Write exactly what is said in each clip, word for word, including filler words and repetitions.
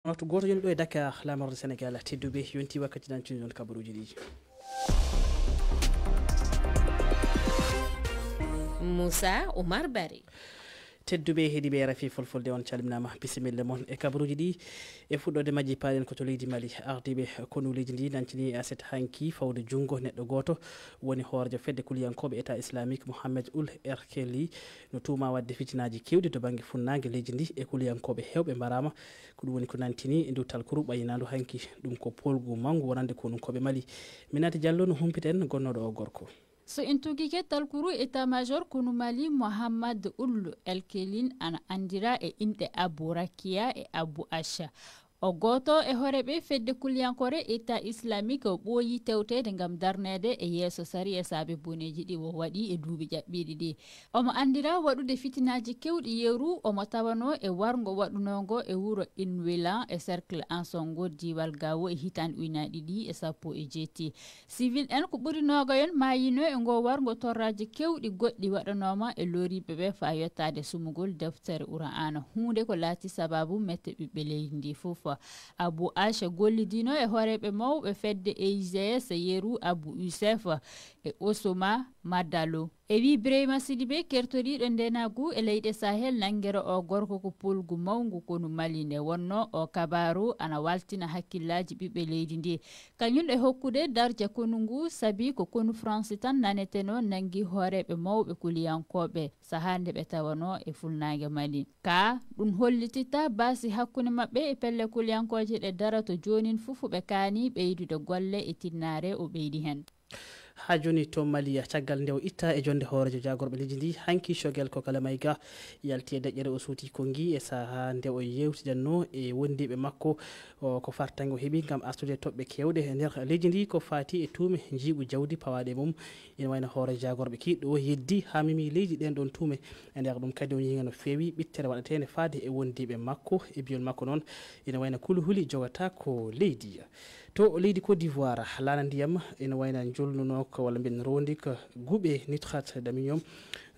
Waxtu gooto joni ɗo e Dakar, laamorde Sénégal. Tedduɓe, yonti wakkati nantini ɗon kabaruuji ɗi. Moussa Oumar Barry. Tedduɓe heɗiiɓe R F I Fulfulde, on calminaama, bisimilla mon e kabaruuji ɗi. E fuɗɗoode majji, paaɗen ko to leydi Mali. Ardiiɓe konu leydi ndi nantini aset hanki fawde junngo neɗɗo gooto woni hooreejo fedde kuliyankooɓe État Islamique, Mohamed Ould Erkeli, no tuumaa waɗde fitinaaji keewɗi to bannge funnaange leydi ndi e kuliyankooɓe heewɓe mbaraama. Ko ɗum woni ko nantini e ndu talkuru ɓaynaandu hanki. Ɗum ko poolgu mawngu wonande konunkooɓe Mali. Minati Diallo no humpita en gonnooɗo o gorko. So en tuugike talkuru état-major konu Mali, Mohammad Ould Elkelin ana anndira e inɗe Abu Rakia e Abu Asha. O gooto e hooreeɓe fedde kuliyankoore État Islamique o ɓooyi tewteede ngam darneede e yeeso sariya saabe boneeji ɗi o waɗi e duuɓi ƴaɓɓiiɗi ɗi. Omo anndira waɗude fitinaaji keewɗi yeru, omo tawanoo e warngo waɗunoongo e wuro Inwelan e cercle Ansongo, diiwal Gao, e hitaande ujunaaji ɗiɗi e sappo e jeetati. Civil en ko ɓuri noogayon maayino e ngoo warngo. Torraaji keewɗi goɗɗi waɗanooma e loriiɓe ɓe faa yottaade sumugol deftere Qur'aana, huunde ko laati sabaabu mette ɓiɓɓe leydi ndi fof. Abu Aisha gollidino e hooreeɓe mawɓe fedde E I G S, yeru Abu Youssef e Osoma Madalo. E wii Birayma Sidibe, kertoriiɗo ndeenaagu e leyɗe Sahel, nanngere o gorko ko poolgu mawngu konu Mali nde wonnoo o kabaaru ana waltina hakkillaaji ɓiɓɓe leydi ndi. Kañum e hokkude darja konu ngu, sabi ko konu France tan nanetenoo nanngi hooreeɓe mawɓe kuliyankooɓe sahaa nde ɓe tawanoo e Fuɗnaange Mali. Kaa ɗum hollititta baasi hakkunde maɓɓe e pelle kuliyankooje ɗe darato joonin fof ɓe kaani ɓeydude golle e tinnaare, o ɓeydi heen. Haa jooni to Mali, caggal nde o itta e jonnde hooreejo jaagorɓe leydi ndi, hanki Choguel Kokalla Maïga yalti e deƴƴere o suuti Konngi e sahaa nde o yeewtidanno e wondiiɓe makko, o, ko fartaŋŋe o heɓi ngam artude toɓɓe keewɗe e nder leydi ndi ko faati e tuume njiiɓu jawdi pawaaɗe e mum. Ina wayno hooreejo jaagorɓe kiiɗɗo o yeddi haa memi leydi ɗeen ɗoon tuume. E nder ɗum kadi o ñiŋa no feewi ɓittere waɗateende faade e wondiiɓe makko. E biyol makko noon, ina wayno kuluhuli jogataako leydi. To leydi Côte d'Ivoire, laana ndiyam ina wayno njolnunoo ko walla mbiyen rondi ko guuɓe nitrate d'ammonium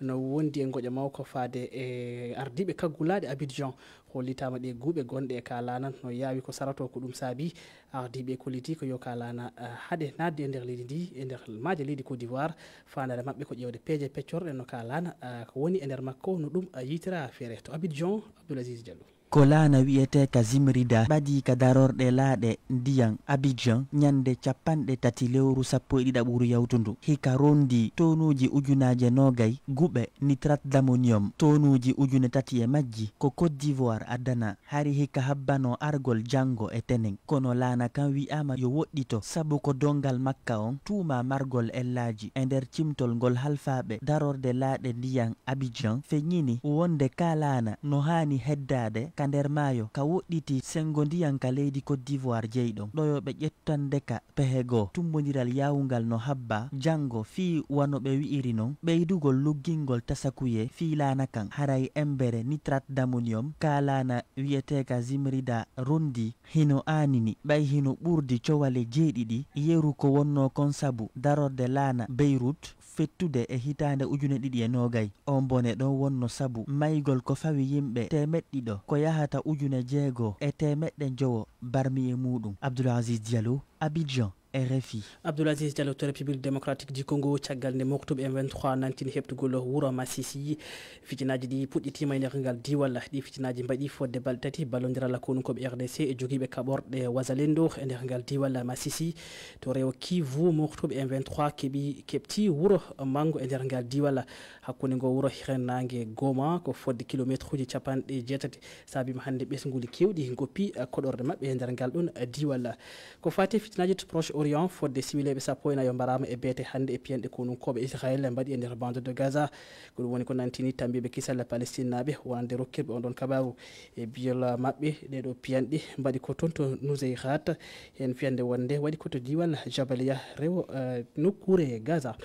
no wondi e ngoƴa mawko faade e ardiiɓe kaggulaaɗe Abidjan. Hollitaama ɗe guuɓe gonɗe e ka laana no yaawi ko sarato, ko ɗum saabi ardiiɓe kolliti ko yo ka laana, ah, haɗe naatde e nder leydi ndi, e nder maaje leydi Côte d'Ivoire. Faandaare maɓɓe ko ƴeewde peeje peccorɗe no ka laana, ah, ko woni e nder makko no ɗum, ah, yiytira feere. To Abidjan, Abdoul Aziz Diallo. Ko laana wiyeteeka Zimrida ɓadii ka darorɗe laaɗe ndiyan Abidjan ñannde capanɗe tati lewru sappo e ɗiɗaɓuru yawtundu. Hika rondi tonuuji ujunaaje noogay guuɓe nitrate d'ammonium, tonuuji ujune tati e majji ko Côte d'Ivoire addana. Hari hika habbanoo argol janngo e tenen. Kono laana kan wi'aama yo woɗɗito, sabu ko donngal makka on tuumaa margol ellaaji. E nder cimtol ngol halfaaɓe darorde laaɗe ndiyan Abidjan feññini wonde ka laana no haani heddaade ka nder maayo ka woɗɗiti senngo ndiyan ka leydi Côte d'Ivoire jeyɗon. Ɗo yo ɓe ƴettande ka pehe goo. Tummbondiral yaawungal no habba janngo fii wano ɓe wi'iri non ɓeydugol luggingol tasakuyee fii laana kan. Haray embere nitrate d'ammonium ka laana wiyeteeka Zimrida rondi hino aanini, ɓay hino ɓurdi cowale jeeɗiɗi yeru ko wonnoo kon sabu darorde laana Beyrouth fettude e hitaande ujune ɗiɗi e noogay. On bone ɗon wonno sabu maygol ko fawi yimɓe teemeɗɗe ɗiɗo ko yahata ujune jeego e teemeɗɗe njowo barmi e muuɗum. Abdoul Aziz Diallo, Abidjan, R F I. Abdoul Aziz Diallo to République Démocratique du Congo, caggal nde moftuɓe M vingt-trois nantini heɓtugol wuro Masisi. Fitinaaji ɗi puɗɗitiima e nder ngal diiwal. Ɗi fitinaaji mbaɗi fodde balɗe tati ballondiral konunkooɓe R D C e jogiiɓe kaɓorɗe Wazalendo e nder ngal diiwal Masisi. To rewo Kivu, moftuɓe M vingt-trois keɓi, keɓti wuro Mango e nder ngal diiwal. Hakkunde ngo wuro, hirnaange Goma, ko fodde kilomeetruuji capanɗe jeetati. Saabiima hannde ɓesnguuli keewɗi ngoppi, eh, koɗorɗe maɓɓe e nder ngal ɗon, eh, diiwal. Ko faati e fitinaaji to Proche Orient, fodde siwileeɓe sappo e nayo mbaraama e beete hannde e piyanɗe konunkooɓe Israel mbaɗi e nder bande de Gaza. Ko ɗum woni ko nantini tammbiiɓe kisal Palestinenaaɓe wonande rokkirɓe on ɗon kabaaru. E biyol maɓɓe, ɗee ɗoo piyanɗe mbaɗi ko toon to Nuseirat, heen fiyande wonde waɗi ko to diiwal Jabaliya, rewo, eh, nokkuure Gaza.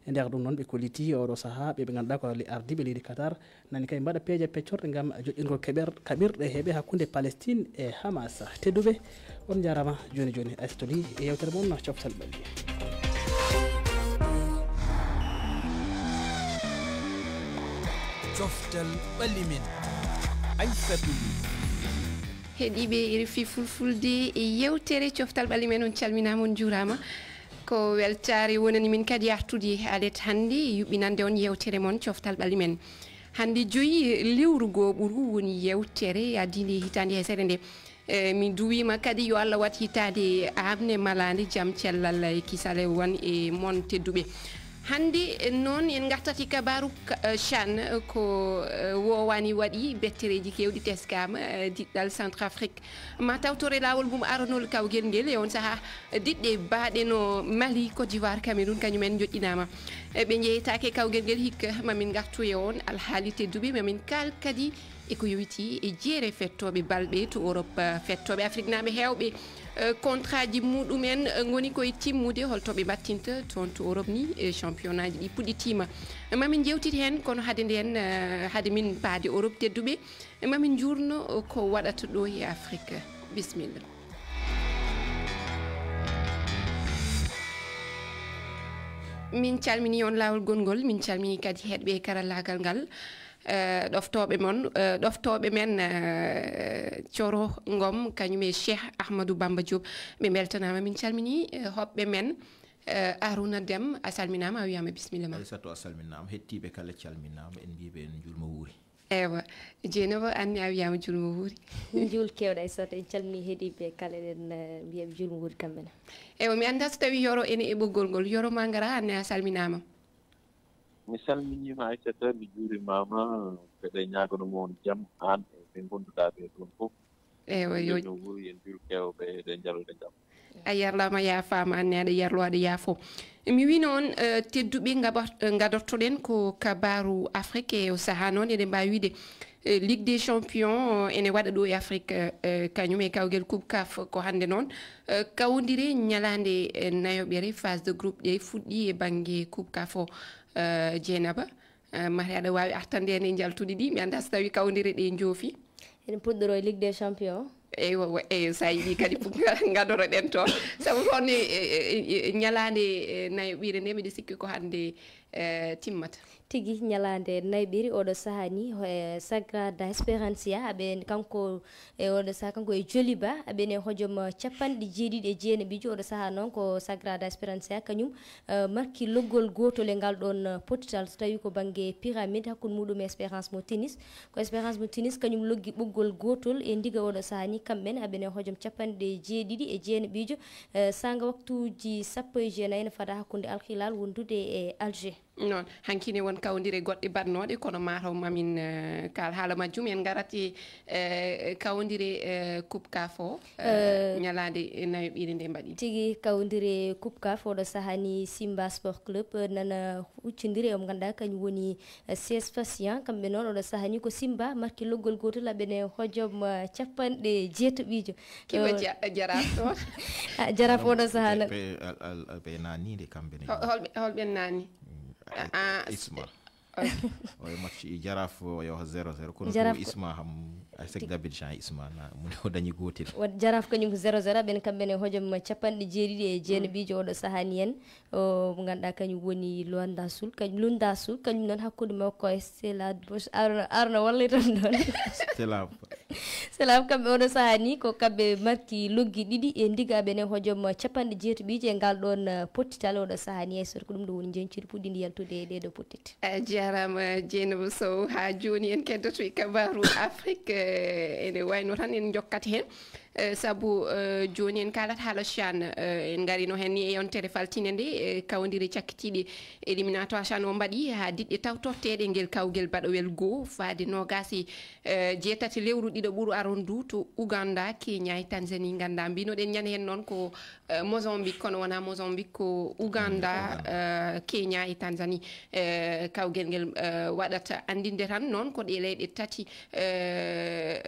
E nder ɗum noon, ɓe kolliti oɗo sahaa ɓe ɓe ngannduɗaa ko le-, ardiiɓe leydi Qatar, nani kay mbaɗa peeje peccorɗe ngam joƴƴingol keɓer-, kaɓirɗe heɓe hakkunde Palestine e Hamas. Tedduɓe, on njaaraama jooni jooni. Aysatu Ly e yewtere mon Coftal Ɓalli. Coftal Ɓalli men, Aysatu Ly. Heɗiiɓe R F I Fulfulde, e yewtere Coftal Ɓalli Men, on calminaama, on njuuraama. Ko weltaare wonani min kadi artude alet hannde, yuɓɓinande on yewtere mon Coftal Ɓalli Men. Hannde joyi lewru goo ɓuru woni yewtere addiinde e hitaande hesere nde. E, mi duwiima kadi yo Allah waɗ hitaande aamne malaande, jam, cellal e kisal e won e mon tedduɓe. Hannde, e, noon en ngartat e kabaaru ka-, e, CHAN, e, ko, e, woowaani waɗi, bettereeji keewɗi teskaama, e, diɗɗal Centrafrique ma tawtore laawol mum aranol kawgel ngel. E on sahaa, diɗɗe baaɗe no Mali, Côte d'Ivoire, Cameroun, kañum en njoƴƴinaama. E, ɓe njeyetaake kawgel ngel hikka, ma min ngartu e on alhaali tedduɓe, ma min kaal kadi e ko yowitii e jeere fettooɓe balɓe to Europe, eh, fettooɓe Afriknaaɓe heewɓe, eh, kontraaji muɗum en, eh, ngoni koye timmude, holto ɓe mbattinta toon to Europe ni, eh, championnaaji ɗi puɗɗitiima. Ma min njewtit heen, kono hade ndeen, eh, hade min paade Europe tedduɓe, eh, ma min njuurno ko waɗata ɗo e Afrique. Bisimilla. Min calmini on laawol gonngol, min calmini kadi heɗɓe karallaagal ngal. Eh, ɗoftooɓe mon, eh, ɗoftooɓe men, eh, Coro Ngom, kañum e Cheikh Ahmadou Bamba Diop. Ɓe mbeltanaama, min calmini, eh, hoɓɓe men, eh, Arouna Dem, a salminaama, a wiyaama bisimilla ma. Aysatu, a salminaama, heɗtiiɓe kala calminaama, en mbiiɓe en njuulma wuuri. Ewa, Jeynaba, anne a wiyaama njuulma wuuri. Njuul keewɗo Aysatu, en calmini heɗiiɓe kala, eɗen, eh, mbiyaɓe njuulma wuuri kamɓe ne. Ewa, mi anndaa so tawi Yoro ene e ɓoggol ngol. Yoro Mangara, anne a salminaama. Mi salminiima Aysata, mi juurimaama, mbeɗa ñaagano mo on jam, aan e ɓe ngonduɗaa ɓe toon fof. Ewa, yo. Yo wuuri en juul keewɓe, eɗen njaloɗe jam. A yarlaama, yaafaama, anne aɗa yarlo, aɗa yaafo. Mi wii noon, eh, tedduɓe, ngaba-, eh, ngadortoɗen ko kabaaru Afrique. E o sahaa noon, eɗen mbaawi wiide, eh, Ligue des Champions, eh, ene waɗa ɗo e Afrique, eh, kañum e kawgel Coupe CAF. Ko hannde noon, eh, kawondire ñalaande, eh, nayoɓere, phase de groupe ɗe fuɗɗi e bannge Coupe CAF o, eh, Jeynaba. Eh, mate aɗa waawi artande en e njaltuɗi ɗi, mi anndaa so tawi kawondire ɗe njoofi. Eɗen puɗɗoro e Ligue des Champions. Eywa, wa-, eyi, so a yiɗi kadi pu-, ngadoroɗen toon. Sabu toon e, e, e, e ñalaande, e, nayoɓire nde, mbiɗa sikki ko hannde, e, timmata. Tigi, ñalaande nayoɓiri oɗo sahaa ni, ho-, e, Sagrada Esperança, aɓe, kanko e oɗo sahaa, kanko e Joliba, aɓe ne hojom, e, capanɗe jeeɗiɗi e jeenaɓijo. Oɗo sahaa noon ko Sagrada Esperança, kañum, e, marki loggol gootol e ngal ɗoon, e, pottital, so tawi ko bannge pyramide hakkunde muɗum e Espérance mo Tunis. Ko Espérance mo Tunis, kañum loggi ɓoggol gootol e ndiga oɗo sahaa ni. Kamɓe ne aɓe ne hojom capanɗe jeeɗiɗi e jeenaɓijo, eh, saanga waktuuji sappo e jeenayi ene fada hakkunde Al Hilal wondude e Alger. Noon, hanki ne won kawondire goɗɗe baɗnooɗe, kono mataw mamin, eh, kaal haala majjum. En ngarat e, eh, kawondire, eh, Coupe CAF o, eh, eh, ñalaande nayoɓire nde mbaɗi. Tigi, kawondire Coupe CAF oɗo sahaa ni Simba Sport Club, eh, nana huccondire e mo ngannduɗaa kañum woni eh, C S Facian, kamɓe noon oɗo sahaa ni ko Simba marki loggol gootol, aɓe ne hojom, eh, capanɗe jeetaɓijo. Kiwa. Eh, ja-, Jaraaf ɗo? Ah, Jaraaf oɗo sahaa na- Ɓe, al-, al-, al-, ɓe naaniide kamɓe ne. Hol-, holɓe, holɓe naani? Mm, ah, ah, Isma. Ok. Oyo match i Jaraaf o yo zéro zéro, kono Jaraaf ko Isma ham, Asec d'Abidjan Isma na, mo ne o dañi gootel. Wa-, Jaraaf kañum ko zéro zéro, ɓen kamɓe ne hojom capanɗe jeeɗiɗi e jeenaɓijo oɗo sahaa ni en. O, mo ngannduɗaa kañum woni Luanda Sul, kañum Lunda Sul, kañum noon hakkunde makko e Stella Bosch. Arno, Arno, wallay tan noon. Stella. Stella, kamɓe oɗo sahaa ni, ko kamɓe marki loggi ɗiɗi e ndiga, ɓe ne hojom capanɗe jeetaɓijo e ngal ɗoon, eh, pottital oɗo sahaa ni. Hay so ko ɗum ɗo woni njeñciri puɗɗiinde yaltude e ɗee ɗoo pottitte. A jaaraama, Jeynaba Sow. Haa jooni en keddoto e kabaaru Afrik, eh, ene wayno tan en njokkat heen. Eh, sabu, eh, jooni en kaalat haala CHAN, eh, en ngarino heen ni e yontere faltinde nde, eh, kawondire cakkitiiɗe éliminatoire CHAN o mbaɗi haa diɗɗe tawtorteeɗe ngel kawgel baɗowel goo faade noogaas e, eh, jeetati lewru ɗiɗo ɓuru aron ndu to Uganda, Kenya e Tanzanie. Nganndaa, mbinoɗen ñande heen noon ko, eh, Mozambique, kono wonaa Mozambique, ko Uganda, Uganda. Eh, Kenya e Tanzanie. Eh, kawgel ngel, eh, waɗata anndinde tan noon ko ɗe leyɗe tati, eh,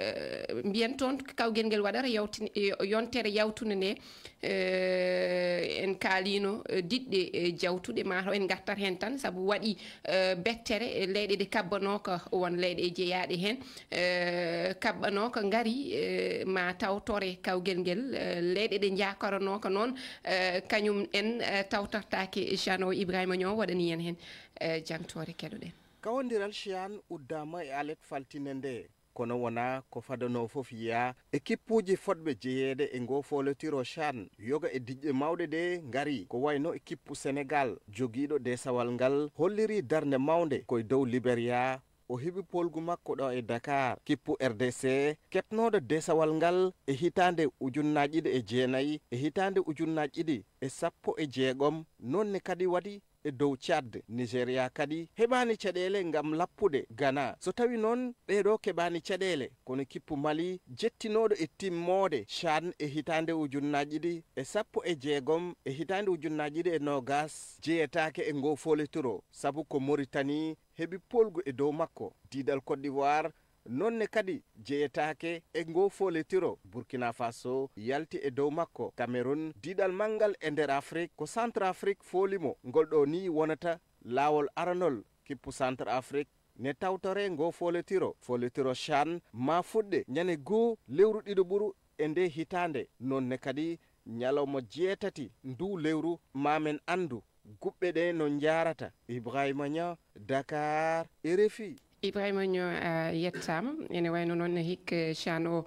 mbiyen toon kawgel ngel waɗata yawtini-, yo-, yontere yawtunde nde, eh, en kaaliino, eh, diɗɗe, eh, jawtuɗe, mataw en ngartat heen tan, sabu waɗi, eh, bettere, eh, leyɗe ɗe kabbanooka won leyɗe jeyaaɗe heen, eh, kabbanooka ngari, eh, ma tawtore kawgel ngel, eh, leyɗe ɗe njaakoranooka noon, eh, kañum en, eh, tawtortaake. Jeannot Ibrahima Niang waɗani en heen, eh, jangtoore, keɗoɗen. Kawondiral CHAN uddaama e alet faltinde nde. Kono wonaa ko fadanoo fof yiyaa. Ekippuuji fotɓe jeyeede e ngoo foolotiro CHAN, yoga e diƴƴe mawɗe ɗe ngarii, ko wayno ekippu Senegaal, jogiiɗo deesawal ngal, hollirii darnde mawnde ko e dow Liberiyaa. O heɓi poolgu makko ɗo e Dakar. Kippu R D C, keɓnooɗo deesawal ngal e hitaande ujunnaaji ɗiɗi e jeenayi, e hitaande ujunnaaji ɗiɗi e sappo e jeegom, noon ne kadi waɗi e dow Tchad. Nigeria kadi heɓaani caɗeele ngam lappude Ghana. So tawi noon ɓeeɗo keɓaani caɗeele, kono kippu Mali jettinooɗo e timmoode CHAN e hitaande ujunnaaji ɗiɗi e sappo e jeegom e hitaande ujunnaaji ɗiɗi e noogas jeyetaake e ngoo foolotiro, sabu ko Mauritanie heɓi poolgu e dow makko. Diidal Côte d'Ivoire noon ne kadi jeyetaake e ngoo foolotiro. Burkina Faso yalti e dow makko. Cameroun, diidal manngal e nder Afrik, ko Centrafrique fooli mo. Ngol ɗo ni wonata laawol aranol kippu Centrafrique ne tawtore ngoo foolotiro. Foolotiro CHAN ma fuɗɗe ñande goo lewru ɗiɗo ɓuru e nde hitaande. Noon ne kadi ñalawma jeetati ndu lewru ma men anndu guɓɓe ɗe no njaarata. Ibrahima Niang, Dakar, R F I. Ibrahima Niang, a yettaama. Ene wayno noon hikka CHAN o,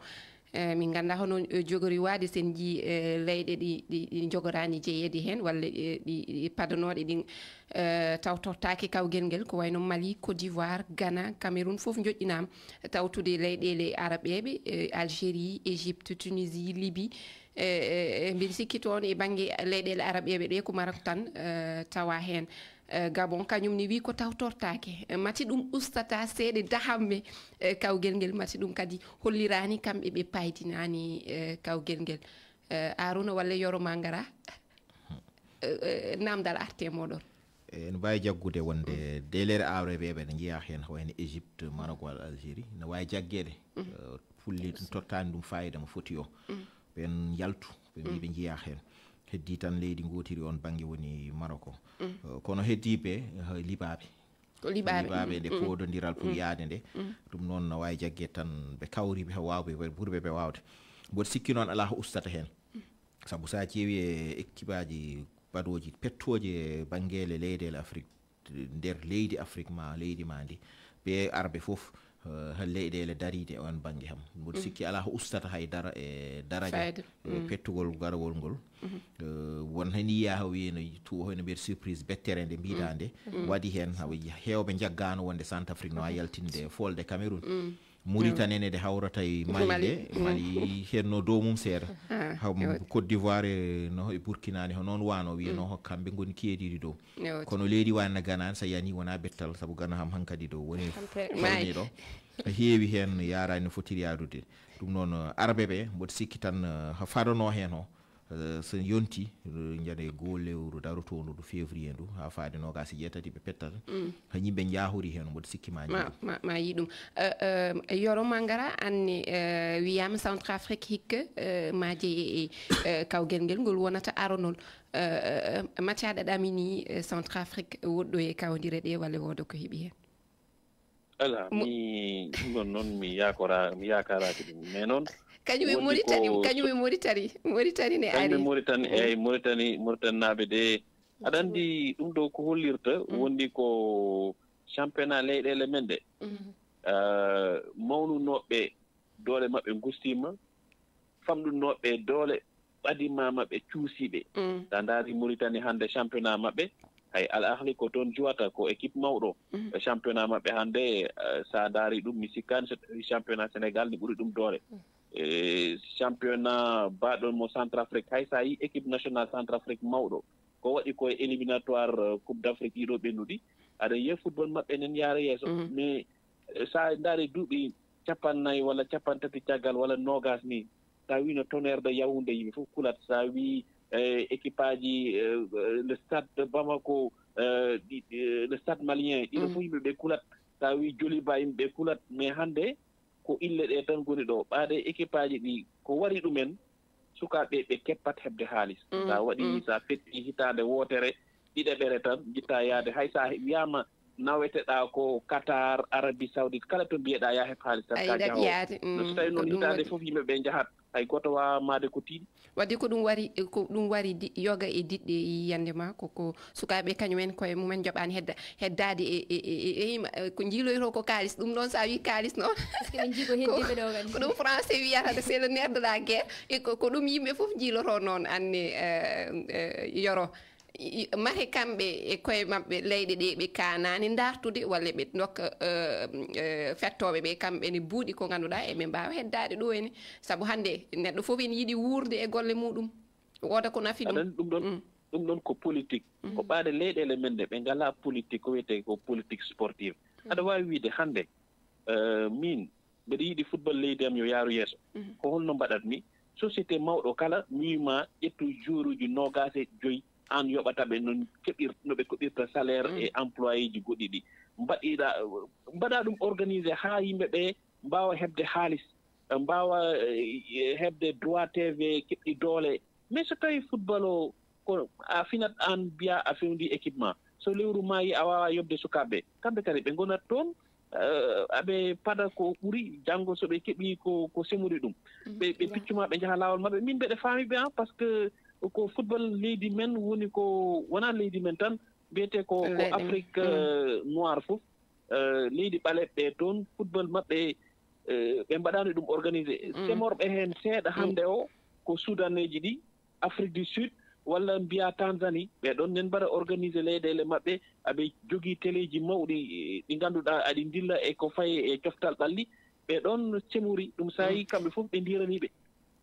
eh, min nganndaa hono, eh, jogori waade, sen njii, eh, leyɗe ɗi, ɗi, ɗi njogoraani jeyeede heen, walla, eh, ɗi, ɗi padanooɗe ɗin, eh, tawtortaake kawgel ngel, ko wayno Mali, Côte d'Ivoire, Ghana, Cameroun, fof njoƴƴinaama tawtude leyɗeele arabeeɓe, eh, Algérie, Égypte, Tunisie, Libye, e, e, e mbiɗa sikki toon e bannge leyɗeele arabeeɓe ɗe ko Maroc tan, eh, tawa heen. Eh, Gabon kañum ne wi ko tawtortaake. Eh, mati ɗum ustata seeɗa dahamme, eh, kawgel ngel, mati ɗum kadi holliraani kamɓe ɓe paydinaani, eh, kawgel ngel. Eh, Aruna walla Yoro Mangara, eh, eh, namdal arte moɗon. E, ene waawi jaggude wonde ɗe leyɗe arabeeɓe ɓe njiyaa heen, ko wayno Égypte, Maroc walla Algérie, ne waawi jaggeede. Eh, fulli ɗum tottaani ɗum faayiida mo foti o. Ɓeen yaltu, ɓe mbii ɓe njiyaa heen. Heddii tan leydi ngootiri oon bannge woni Maroc o. Eh, kono heddiiɓe, eh, liɓaaɓe. Ko liɓaaɓe. Liɓaaɓe nde poodondiral pour yaade nde. Ɗum noon no waawi jaggeede tan ɓe kawri ɓe waawɓe, ɓe ɓuri ɓe waawde. Mboɗo sikki noon alaa ko ustata heen. Sabu so a ƴeewi e ekipaaji baɗooji pettooji e banngeele leyɗeele Afrik, nder leydi Afrik ma leydi ma ndi, ɓe arɓe fof, eh, leyɗeele dariiɗe e oon bannge ham. Mboɗo sikki alaa ko ustata hay dara e daraja, faayda, e pettugol garagol ngol. Eh, won heen yiyaa o wiyeno tu hoyno mbiyete surprise bettere nde mbiɗa nde waɗi heen, hawa heewɓe njaggaano wonde Centrafrique no waawi yaltinde foolde Cameroun. Mauritanie ne nde hawrata e Mali Mali. Nde, Mali henno dow mum seeɗa. Ah, haw Côte d'Ivoire e no e Burkina ne, ko noon wano wiyano, kamɓe ngoni keediiɗi dow. Kono leydi wano Ghana, so yani wona bettal, sabu Ghana ham hankadi dow woni fawniɗo. Heewi heen yaaraani no fotiri yaarude. Ɗum noon, arɓe ɓe, mboɗo sikki tan, eh, ha fadano heen o, eh, so yonti, eh, njane goo lewru darotoondu ndu février ndu, haa faade noogaas e jeetati ɓe pettata. Ha yimɓe njaahori heen, mboɗo sikki ma, ma, ma, ma yiɗum. Eh, eh, Yoro Mangara, anne, eh, wiyaama Centrafrique hikka, eh, ma jeyi e, e, eh, kawgel ngel ngol wonata aronol. Eh, eh, eh, mati aɗa ɗamini, eh, Centrafrique woɗɗo e kawdire ɗe walla wooda ko heɓi heen? Ala, mi ɗum ɗon noon mi yaakora, mi yaakaraaki ɗum. Mais noon, kañum e Mauritanie, kañum e Mauritanie, Mauritanie ne ari. Kañum e Mauritanie, eyi, Mauritanie, Mauritanie naaɓe de. Aɗa anndi ɗum ɗo ko hollirta wondi ko championnat leyɗeele men ɗe. Ah, mawnunooɓe doole maɓɓe ngustiima, famɗunooɓe doole ɓadimaama ɓe cuusiiɓe. Sa ndaari Mauritanie hannde championnat maɓɓe, hay Al Ahli ko toon juwata, ko équipe mawɗo. E championnat maɓɓe hannde, eh, sa ndaari ɗum, mi sikkaani so tawi championnat Sénégal ne ɓuri ɗum doole. E championnat baɗɗo mo Centrafrique, hay sa yi équipe nationale Centrafrique mawɗo, ko waɗi ko e éliminatoire, eh, Coupe d'Afrique ɗiɗo ɓennuɗi, aɗa yiya football maɓɓe nen yaara yeeso. Mais, eh, sa ndaari duuɓi capannayyi walla capantati caggal walla noogas ni, sa wi no Tonnerre de Yaoundé, yimɓe fof kulat. Sa wi, eh, équipe aji, eh, le Stade de Bamako, eh, ɗi, eh, le Stade Malien, ɗiɗo fof yimɓe ɓe kulat. Sa wi Djoliba, yimɓe ɓe kulat. Mais hannde ko ille ɗe tan ngoni ɗo. Ɓaade équipe aji ɗi, ko wari ɗumen, sukaaɓe ɓe keppat heɓde haalis. Sa waɗi, sa fetti hitaande wootere, ɗiɗaɓere tan, jitta yaade. Hay sa he-, wiyaama naweteɗaa ko Qatar, Arabie Saoudite, kala to mbiyeɗaa yaa heɓ haalis tan, ka jahoowo. No so tawi noon hitaande fof yimɓe ɓe njahat, Hay gooto waawaa maade ko tiiɗi. Wadde ko ɗum wari, ko ɗum wari di-, yoga e diɗɗe e yiyannde ma, ko, ko sukaaɓe kañum en koye mumen njoɓaani hedda-, heddaade e, e, e, e, e hima, e ko njiiloytoo ko kaalis. Ɗum noon, so a wii kaalis noon, parce que ɓe njii ko heddiiɓe ɗo kadi. Ko ɗum français wiyata, c'est le nerf de la guerre. E ko, ko ɗum yimɓe fof njiilotoo noon, anne, eh, eh, Yoro. I-, i-, mate kamɓe e koye maɓɓe, leyɗe ɗe ɓe kaanaani ndaartude, walla ɓe ndokka, eh, eh, fettooɓe ɓe, kamɓe ne buuɗi ko ngannduɗaa eɓe mbaawa heddaade ɗo ene. Sabu hannde neɗɗo fof ene yiɗi wuurde e golle muɗum. Wooda ko nafi ɗum. Aɗa anndi ɗum ɗon, mm, ɗum ɗon ko politique. Mm. Ko ɓaade leyɗeele men ɗe, ɓe ngalaa politique, ko wiyetee ko politique sportive. Mm. Aɗa waawi wiyde hannde, eh, miin, mbeɗa yiɗi football leydi am yo yaaru yeeso. Mhm. Ko holno mbaɗatmi? Société mawɗo kala, mi wii ma, ƴettu joueuruuji noogaas e joyi, aan yoɓata ɓe noon keɓir-, no ɓe keɓirta salaire, mm, e employéeji goɗɗi ɗi. Mbaɗiɗa, mbaɗa ɗum organisé haa yimɓe ɓe mbaawa heɓde haalis, mbaawa, eh, heɓde droit T V, keɓɗi doole. Mais so tawii football o, ko a finat aan, mbiyaa a fewndii équipe ma. So lewru maayi, a waawaa yoɓde sukaaɓe ɓe. Kamɓe kadi ɓe ngonat toon, eh, aɓe pada ko ɓuri, janngo so ɓe keɓii ko, ko semori ɗum. Mhm. Ɓe, ɓe piccu ma, ɓe njaha laawol maɓɓe. Min mbeɗa faami ɓe, ah, parce que ko football leydi men woni ko, wonaa leydi men tan, mbiyetee ko, ko Afrique, mm, eh, noir fof. Eh, leydi ɓaleeɓe ɓe toon, football maɓɓe, eh, ɓe mbaɗaani ɗum organisé. Mm. Semorɓe heen seeɗa, mm, hannde o, ko Sudaneeji ɗi, Afrique du Sud, walla mbiyaa Tanzanie, ɓe ɗoon nen mbaɗa organisé leyɗeele maɓɓe, aɓe jogii teleeji mawɗi, eh, ɗi ngannduɗaa aɗi ndilla e ko fayi e coftal ɓalli. Ɓe ɗoon cemori, ɗum saayi, mm, kamɓe fof ɓe ndiranii ɓe.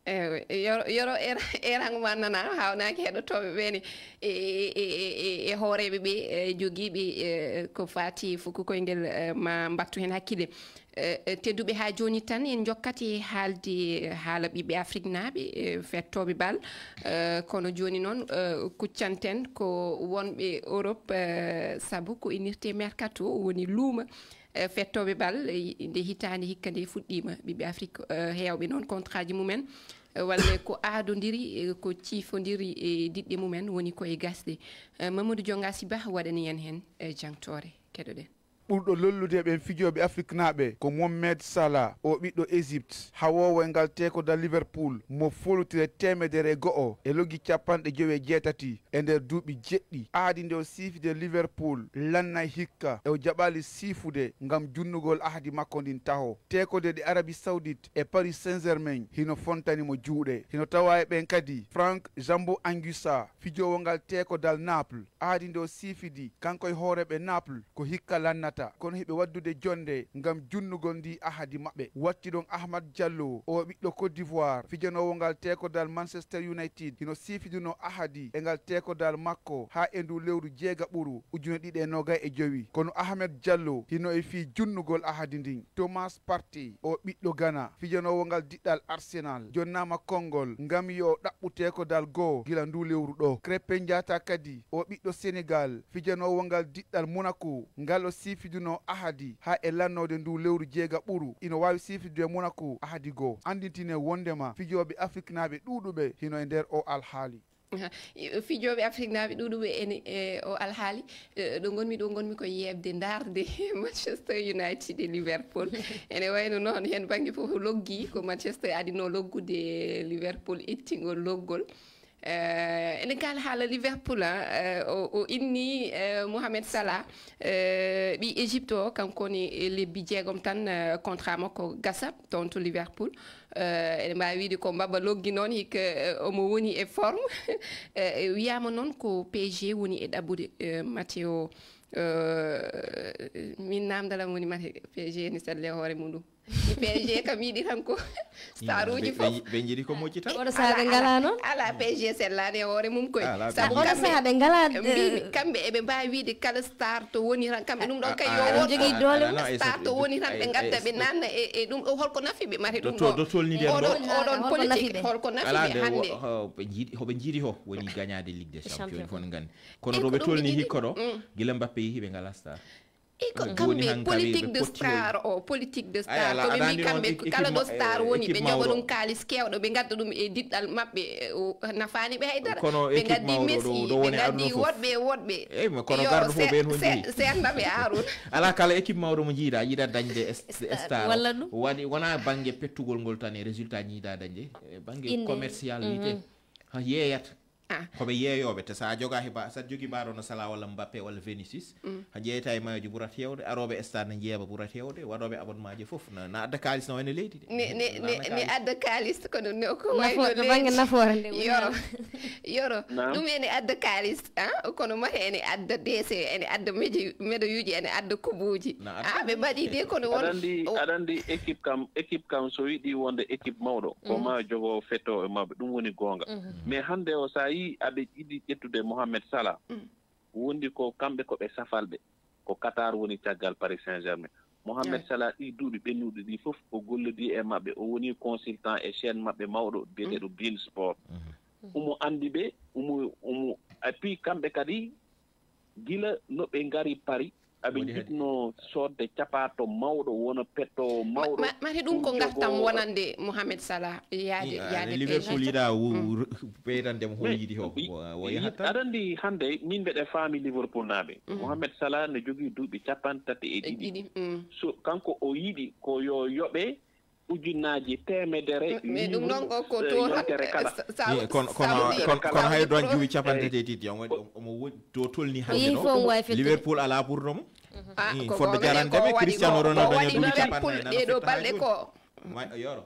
Eewe, Yoro, Yoro, er-, erango ma nana, haawnaaki heɗotooɓe ɓe ne, e, e, e, e, e hooreeɓe ɓe, e, jogiiɓe, e, ko faati fuku koyngel, e, ma mbattu heen hakkille. E, e, tedduɓe, haa jooni tan en njokkati haalde haala ɓiɓɓe Afriknaaɓe, e, fettooɓe bal. E, kono jooni noon, e, kuccanten ko wonɓe Europe, e, sabu ko innirtee mercato woni luuma, e, fettooɓe bal, e, nde hitaande hikka nde fuɗɗiima. Ɓiɓɓe Afrik, e, heewɓe noon contrat ji mumen, e, walla ko aadondiri, e, ko ciifondiri e diɗɗe mumen woni ko e gasde. E, Mamadou Dionga Siba waɗani en heen, e, jangtoore. Keɗoɗen. Ɓurɗo lollude e ɓeen fijooɓe Afriknaaɓe ko Mohamed Salah, o ɓiɗɗo Égypte, hawoowo e ngal teekodal Liverpool, mo foolutire teemedere e go'o e loggi cappanɗe jowi e jeetati e nder duuɓi jeɗɗi. Aadi nde o siifi nder Liverpool lannay hikka, e o jaɓaali siifude ngam junnugol ahdi makko ndin taho. Teekode ɗe Arabie Saoudite e Paris Saint-Germain hino fontani mo juuɗe. Hino tawaa e ɓeen kadi Frank Zambo Anguissa, fijoowo ngal teekodal Naples. Aadi nde o siifidi, kanko e hooreeɓe Naples, ko hikka lannata, kono hiɓe waddude jonnde ngam junnugol ndii ahadi maɓɓe. Watti ɗon Ahmad Diallo, o ɓiɗɗo Côte d'Ivoire, fijanoowo ngal teekodal Manchester United, hino siifidunoo ahadi e ngal teekodal makko haa e nduu lewru jeegaɓuru ujune ɗiɗi e noogay e jowi. Kono Ahmed Diallo hino e fii junnugol ahadi ndin. Thomas Partey, o ɓiɗɗo Ghana, fijanoowo ngal diɗɗal Arsenal, jonnaama konngol ngam yo o ɗaɓɓu teekodal goo gila nduu lewru ɗoo. Krépin Diatta kadi, o ɓiɗɗo Senegal, fijanoowo ngal diɗɗal Monaco, ngal o siifidunoo ahadi haa e lannoode nduu lewru jeegaɓuru, ino waawi siifidude Monaco ahadi goo. Anndintine wonndema fijooɓe Afriknaaɓe ɗuuɗuɓe hino e nder oo alhaali. Aha. I-, fijooɓe Afriknaaɓe ɗuuɗuɓe ene, e oo alhaali. E, ɗo ngonmi, ɗo ngonmi ko yeeɓde, ndaarde Manchester United e Liverpool. Ene wayno noon, heen bannge fof loggi, ko Manchester adinoo loggude, Liverpool ettingol loggol. E, ene kaala haala Liverpool, ah, e, o, o inni, e, Mohamed Salah, e, ɓii Égypte o, kanko woni, e, lebbi jeegom tan, e, contrat makko gasa toon to Liverpool. Eh, eɗen mbaawi wiyde ko mbabba loggi noon, hikka, eh, omo woni e forme. Eh, wiyaama noon ko P S G woni e ɗaɓɓude, eh, Matteo, eh, min naamndal am woni mate P S G ene selli e hoore mum ɗum. P S G kam yiɗi tan ko staruuji fof. Ɓe njiɗi ko moƴƴi tan. Oɗo sahaa ɓe ngalaa noon? Alaa, P S G sellaani e hoore mum koy. Alaa, sabu oɗo sahaa ɓe ngalaa, mbimi, eh, kamɓe eɓe mbaawi wiyde kala star to woni tan, kamɓe ɗum ɗon kay yo wood. Jogii doole mum. Star to woni tan ɓe ngadda ɓe nanna e, e ɗum ɗo, holko nafi ɓe mate ɗum ɗo? Dottol ni nden ɗo. Oɗon, oɗon politique, holko nafi ɓe hannde? Ɓe njiɗi, hoɓe njiɗi ho woni gañaade Ligue des Champions, fof nganndi. Kono to ɓe tolni hikka ɗo, gila Mbappe yehi ɓe ngalaa star. Iko kamɓe politique de star o politique de star ko ɓe mbi kamɓe kala ɗo star woni ɓe jogo ɗum kaalis kewɗo ɓe gadda ɗum e diɗɗal maɓɓe. Nafaani ɓe haydara ɓe gaddi messi ɓe gaddi woɗɓe e woɗɓe. Kono garɗo fof ɓen hon jeeyi. Seernaɓe arun. Ala kala équipe mawɗo mo jiiɗa yiɗa dañde star walla ɗum waɗi wona bangge pettugol ngol tan e résultat jiiɗa dañde. Bangge commercial yite ha yeeyata. Ko ɓe yeeyooɓe te so a joga he ba so a jogi baaɗo no sala walla mbappe walla vénicis ha jeeyta e mayoji ɓurata hewde arooɓe stade ne jeeɓa ɓurata hewde waɗooɓe abonnement ji fof na adda kaalis no wayno leydi de. Ne adda kaalis kono no ko wayno leydi. Yoro yoro ɗum ene adda kaalis. Kono mata ene adda dese ene adda medoyuji ene adda kubuji. Ɓe mbaɗi de kono won aɗa anndi équipe kam équipe kam so yiɗi wonde équipe mawɗo ko ma jogo feto e maɓɓe ɗum woni goonga. Mais hannde o so a yii aɓe yiɗi ƴettude Mohamed Salah. Wondi ko kamɓe ko ɓe safalɓe ko Qatar woni caggal Paris Saint-Germain. Mohamed Salah ɗi duuɓi ɓennuɗi ɗi fof o gollodi e maɓɓe o woni consultant e chaîne maɓɓe mawɗo biyeteɗo Bein Sport. Omo anndi ɓe omo omo et puis kamɓe kadi gila no ɓe ngari Paris aɓe njitno soodde capaato mawɗo wona petto mawɗo. Mate ɗum ko ngartam wonande Mohamed Salah yaade yaade Liverpool yiɗa ɓeydande mo hoyiɗi o o yahat tan. Aɗa anndi hannde min mbeɗa faami Liverpool naaɓe Mohamed Salah ne jogii duuɓi capanɗe tati e ɗiɗi. So kanko o yiɗi ko yo yoɓe ujunnaaji teemedere mais ɗum noon ko ko to tan yontere kala. Kono kono kono hay don juuwi capanɗe tati e tati on waɗi omo woɗi to tolni hannde ɗo liverpool ala ɓurɗo mo. Fodde jarande ɓe cristiano ronaldo ña duuɓi capanɗe ɗeɗo balɗe ko yoro.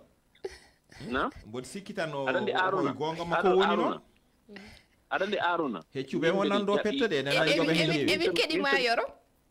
Na mboɗo sikki tan o goonga makko woni noon. Aɗa anndi aruna heccuɓe wonnan ɗo pette ɗe nena yoɓe hen keewi. Emin keɗima yoro.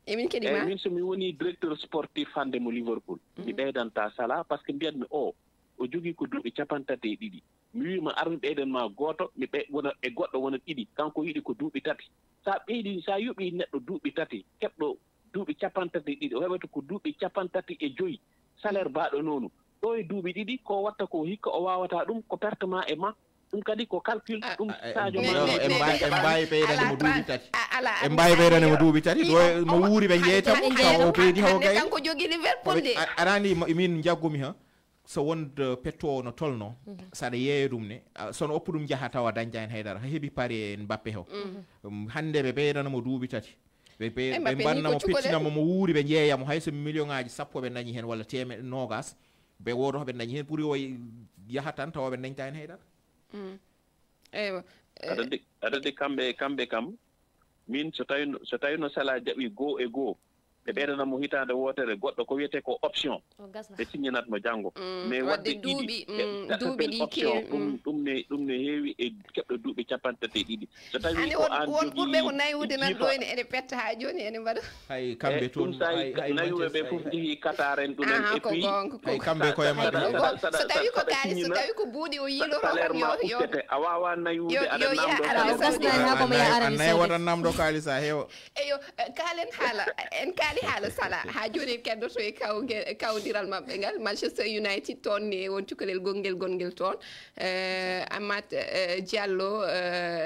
Emin keɗima. Eyi min so mi woni directeur sportif hannde mo Liverpool mi ɓeydanta Salah par ce que mbiyatmi o o jogii ko duuɓi capanɗe tati e ɗiɗi. Mi wii ma ar mi ɓeydan ma gooto mi ɓe wona e goɗɗo wona ɗiɗi kanko yiɗi ko duuɓi tati. So a ɓeydi so a yoɓii neɗɗo duuɓi tati keɓɗo duuɓi capanɗe tati e ɗiɗi o heɓata ko duuɓi capanɗe tati e joyi. Salaire baaɗo noonu ɗo e duuɓi ɗiɗi ko watta ko hikka o waawata ɗum ko perte ma e ma. Ɗum kadi ko calcul ɗum sadio ma e mbawi ɓeydande mo duuɓi tati. E mbawi ɓeydande mo duuɓi tati ɗo mo wuuri ɓe jeytam taw o ɓeydi haw gay. Kanko jogi Liverpool de. Arani min jaggumi ha so wonde pettowo no tolno saɗa yeeya ɗum ne sono oppu ɗum jaaha tawa dañta hen haydara ha heeɓi pari e mbappe ho. Hande ɓe ɓeydana mo duuɓi tati ɓe ɓe ɓe mbanna mo peccina mo mo wuuri ɓe jeeya mo hayso million ngaji sappo ɓe dañi hen walla temeɗe nogas. Ɓe woto ɓe dañi hen ɓuuri o yaha tan tawa ɓe dañta hen haydara. Eywa. Aɗa anndi aɗa anndi kamɓe kamɓe kam min so tawino so tawino Salah jaɓi goo e goo ɓe ɓeydana mo hitaande wootere goɗɗo ko wiyetee ko option. Ɓe signanat mo janngo mais waɗde duuɓi duuɓi ɗi keewi ɗum ɗum ne ɗum ne heewi e keɓɗo duuɓi capanɗe tati e ɗiɗi. So tawi ko an won ɓurɓe ko naywude nan ɗo ene ene petta haa jooni ene mbaɗa. Hay kamɓe toon ɗum sa nayuɓe ɓe fof jehi Qatar en ɗum en et puis hay kamɓe koye maɓɓe so tawi ko kaalis so tawi ko buuɗi o yiiloro salaire ma uddete a wawa nayude aɗa namdo gasna ha komo ya arani nayi waɗan namdo kaalis a heewa. Eyo kaalen haala en kaali haala Salah haa jooni en keddoto e kawge kawdiral maɓɓe ngal Manchester United toon ne won cukalel gongel gongel toon. Amat Diallo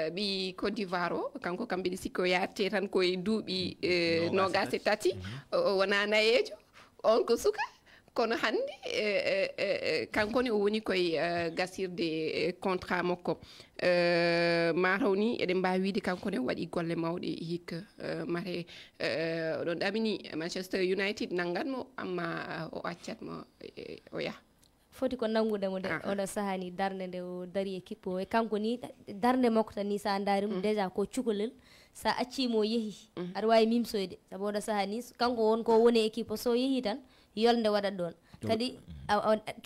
ɓi Côte d'Ivoire o kanko kam mbiɗa sikki o yaatte tan koye duuɓi nogas e tati. O wona nayeejo on ko suka kono hannde kanko ne o woni koye gasirde contrat makko. Mataw ni eɗen mbaawi wiide kanko ne waɗi golle mawɗe hikka. Mate oɗon ɗamini Manchester United nanngat mo amma o accat mo o yaha. Foti ko nanngude mo de oɗo sahaa ni darnde nde o dari e kippo e kanko ni darnde makko tan ni sa ndaari mo déjà ko cukalel sa accii mo yehi aɗa waawi mimsoyde sabu oɗo sahaa ni kanko won ko woni e kippo so yehi tan yolnde waɗat ɗoon kadi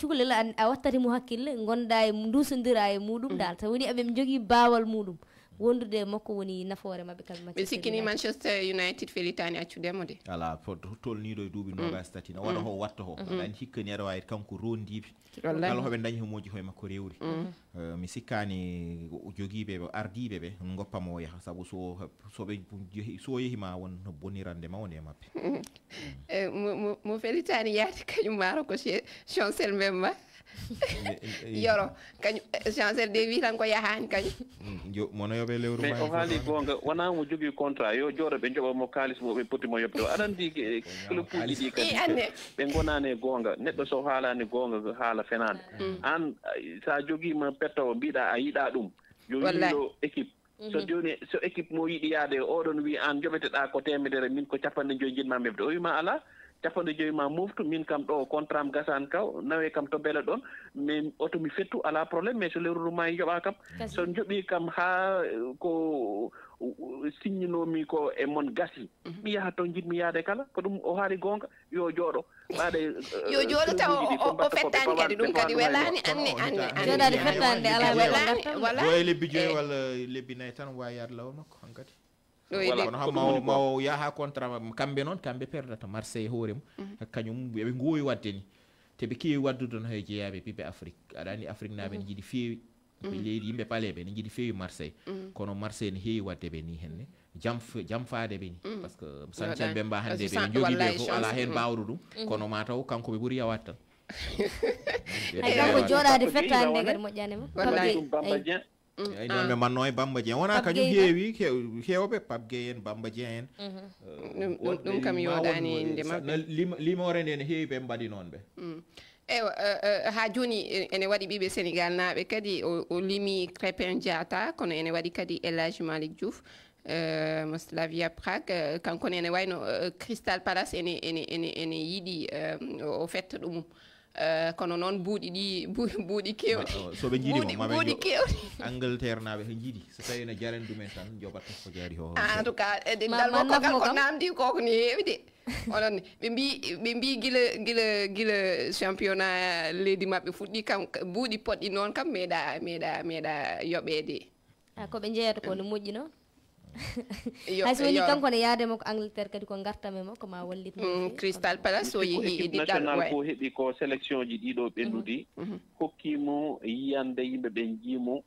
cukalel a wattati mo hakkille ngonɗa e nduusondira e muɗum dal so woni aɓe jogii baawal muɗum wondude e makko woni nafoore maɓɓe kamɓe. Mbiɗa sikki ni Manchester United felitaani accude mo de. Ala fof tolniiɗo e duuɓi nogas tati no waɗa ho watta ho aɗa anndi hikka ni aɗa waawi kanko rondiiɓe kala hoɓe dañi homoji hoye makko rewri. Mi sikkaani jogiiɓe ɓe ardiiɓe ɓe goppa mo o yaha sabu so so ɓe jehi so yehi ma won bonirande mawde e maɓɓe. Mo felitaani yaade kañum maaro ko chancel mbemba. Yoro, kañum, eh, chancel de wi tan ko yahaani kañum. Mono yoɓe lewru. Mais o haali goonga, wonaa mo jogii contrat yo jooɗo ɓe njoɓa mo kaalis mo ɓe poti mo yoɓde o. Aɗa anndi clubuuji ɗi kadi ɓe ngonaani e goonga. Neɗɗo so haalaani goonga, haala fenaande. Aan so a jogiima pettowo mbiɗa a yiɗa ɗum, yo yiilo équipe. So jooni so équipe mo yiɗi yaade e oɗon wi aan joɓeteɗa ko temedere, min ko capanɗe joyi njiɗma mebde. O wima ala, capanɗe joyi ma moftu, min kam ɗo contrat am gasani kaw, nawe kam to bele ɗon, min oto mi fettu, ala problème, mais so lewru ma yoɓa kam. So joɓi kam ha ko signinomi ko e mon gasi, mi yaha to jiɗmi yaade kala. Ko ɗum o haali gonga, yo jooɗo. Yo jooɗo taw o fettaani kadi, ɗum kadi welaani. Anne anne anne joɗaade fettaande alaa welaani. Wala e lebbi joyi walla lebbi nayi tan waawi yaade lawol makko hankadi. Kono hamma o ma o yaha contrat ma, kamɓe noon kamɓe perdata. Marseille hoore mum kañum eɓe goowi waɗde ni, te ɓe keewi waɗdude no hay jeyaaɓe ɓiɓɓe Afrique. Aɗa anndi Afrique naaɓe ne njiɗi feewi. Ɓe leydi yimɓe paleɓe ne njiɗi feewi Marseille. Kono Marseille ne heewi waɗde ɓe ni henne, jamf jamfaade ɓe ni. Parce que Sanchez Bemba hannde ɓe no jogii ɓe fof alaa heen baawɗo ɗum. Kono ma taw kanko ɓe ɓuri yawaade tan. Ay kanko jooɗaade fettaande kadi moƴƴaani mo. Bamba Dieng. Ay noon ɓe manno e Bamba Dieng wona kañum heewi heewɓe Pape Gueye en, Bamba Dieng en. Ɗum kam yooɗaani nde maɓɓe. Limoore nde ne heewi ɓe mbaɗi noon ɓe. Ewa, haa jooni ene waɗi ɓiɓe Senegal naaɓe kadi, o limi Crépin Diata, kono ene waɗi kadi El Hadj Malick Diouf mo Slavia Prague. Kanko ne ene wayno Crystal Palace ene ene ene ene yiɗi o fetta ɗumum. Kono noon buuɗi ɗi buuɗi keewɗi. Soɓe jiiɗi mo maɓe buuɗi keewɗi. Angleterre naaɓe he jiiɗi so tawi no jaren ɗumen tan joɓat ko jaari ho. En tout cas e dental makko kal ko namdi koko ne heewi de. Onon ɓe mbi ɓe mbi gila gila gila championnat leydi maɓɓe fuɗɗi kam, buuɗi poɗɗi noon kam meeɗa meeɗa meeɗa yoɓeede. A ko ɓe jeeyata ko no moƴƴi noon. Hay so woni kanko ne yaade mo ko Angleterre kadi ko gartam e makko ma wallit mo. Crystal Palace o yehi e diɗɗal national ko heɓi ko sélection ji ɗiɗo ɓennuɗi, hokki mo yiyande yimɓe ɓe jii mo,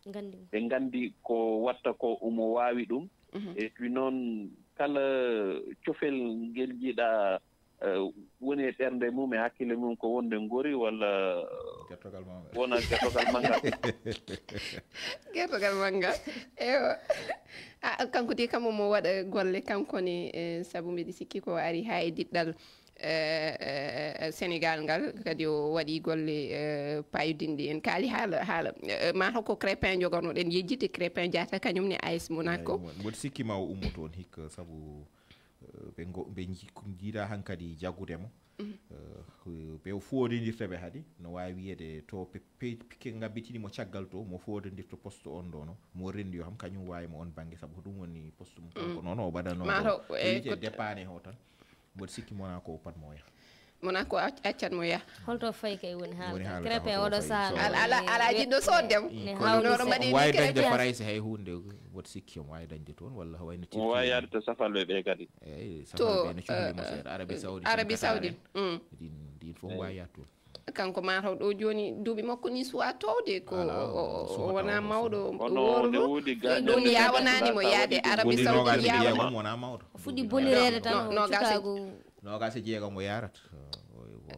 ɓe gandi ko watta ko omo wawi ɗum. Et puis noon kala cofel ngel jiiɗa woni e ɓernde mum e hakkille mum ko wonde ngori walla wona gertogal manngal. Gertogal manngal. Ewa. Kanko de kam omo waɗa golle kanko ne, sabu mbiɗa sikki ko ari ha e diɗɗal Senegal ngal kadi o waɗi golle payodinɗe. En kaali haala haala mataw ko Crépin joganoɗen yejjitde, Crépin Diata kañum ne A S Monaco. Mboɗo sikki ma o ummo toon hikka sabu ɓe ngo- ɓe nji- jiida hankadi jaggude mo. Ɓe foodindirta ɓe haadi no waawi wiyeede to pe- pe- pike ngabbitini mo caggal to mo foodindirta poste on ɗo no mo renndi o ham kañum waawi mo on bannge sabu ko ɗum woni poste mum kanko noon o mbaɗano ma taw e wiyete dépane o tan. Mboɗo sikki mona ko pat mo yaha. Mona ko accat mo yaha. Holto fayi kay woni haalta Crépin oɗo saha ala ala jiɗɗo soodde mo. Kono ɗo mbaɗi wawi dañde farayse hay hunde. Mboɗo sikki omo wawi dañde toon walla wayno tirti mo wawi yaade to safalɓe ɓe kadi. Eyyi safalɓe no cuhli mo seeɗa Arabie Saoudite. Arabie Saoudite. Ɗin fof mbawi yaade toon. Kanko mataw ɗo joni duuɓi makko ni suwa towde ko o wona mawɗo. Wooruɗo ɗum yawanani mo yaade Arabie Saoudite yawana. Wona mawɗo. Fuɗi bonireede tan o cukaagu. Nogas e jeegom o yarat.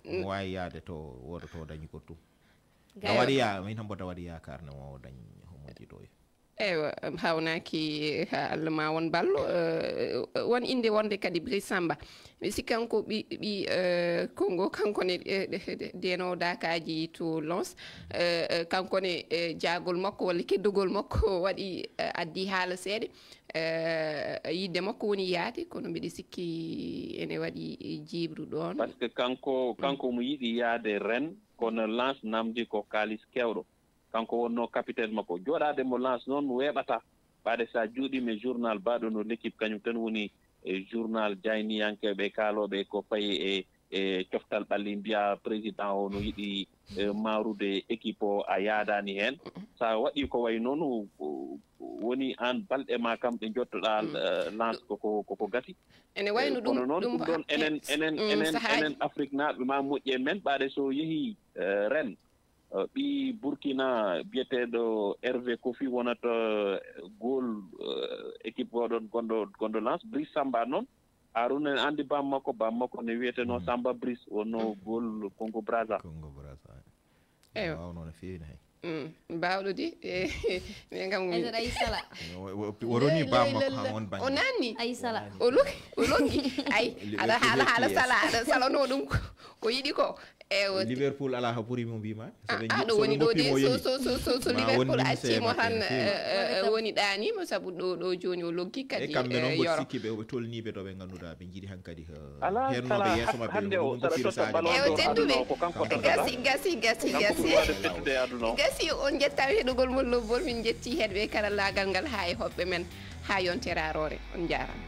Mo wawi yaade to wodo to dañi ko tum. Dawadi ya min hambo dawadi yakar ne o dañi homoji ɗo. Eywa, hawnaaki ha Allah ma won ballo. Won innde wonde kadi Brice Samba. Mi sikkan ko ɓi ɓi Congo kanko ne deno dakaji to Lens. Kanko ne jaagol makko walla keddogol makko waɗi addi haala seeɗa. Yidde makko woni yaade kono mbiɗa sikki ene waɗi jiibru ɗoon. Parce que kanko kanko mo yiɗi yaade Rennes kono Lens namdi ko kaalis kewɗo. Kanko wonnoo capitaine makko. Jooɗaade mo Lens noon weeɓataa. Ɓaade so a jooɗiima e journal baaɗo no L'Équipe, kañum tan woni e journal jayniyankeeɓe kaalooɓe ko fayi e e coftal ɓalli, mbiyaa président o no yiɗi e maarude équipe o, a yaadaani heen. So a waɗii ko wayi noon, woni aan balɗe maa kam ɗe njottoɗaa Lens koko koko gasi. Ene wayi no ɗum ɗum ɗoon enen enen enen enen Afriknaaɓe maa moƴƴi e men, ɓaade so yehii Rennes. Ɓii Burkina biyeteeɗo Hervé Kofi wonata gool équipe oɗon gonɗo gonɗo Lens. Brice Samba noon, Harouna ene anndi baam makko, baam makko ne wiyetenoo Samba Brice, wonnoo gool Congo Brazza. Congo Brazza. Ewa. Waaw noon feewi hay. Mm, baawɗo de. Eh, min kam Aysata ay sala. O roni bamma ko han on o bangge. Nanni. Ay sala. O loki o loki ay aɗa hala hala sala aɗa salano ɗum ko ko yiɗi ko. Ewa. Liverpool ala ha ɓuri mo mbima. Ah, ɗo woni ɗo de so so so so so Ma Liverpool won accimo nimse tan maɓɓe. Eh, eh, woni ɗanima sabu ɗo ɗo joni o loggi E kadi. kamɓe noon Eh, mboɗo yoro. Sikki ɓe ɓe tolniɓe ɗo ɓe ngannduɗaa ɓe njiɗi hankadi. Ala Hernooɓe sala yeeso maɓɓe hannde ko o ɗum saɗa ɓurtiri totta saade. ballon Ewa d'or tedduɓe. ɗo ko kanko tan. Gasi gasi gasi gasi. Ɓurade fettude e aduna o. Gasi on jettaama heɗugol mon lobbol min jetti heɗɓe kala laagal ngal haa e hoɓɓe men haa yontere aroore on njaarama.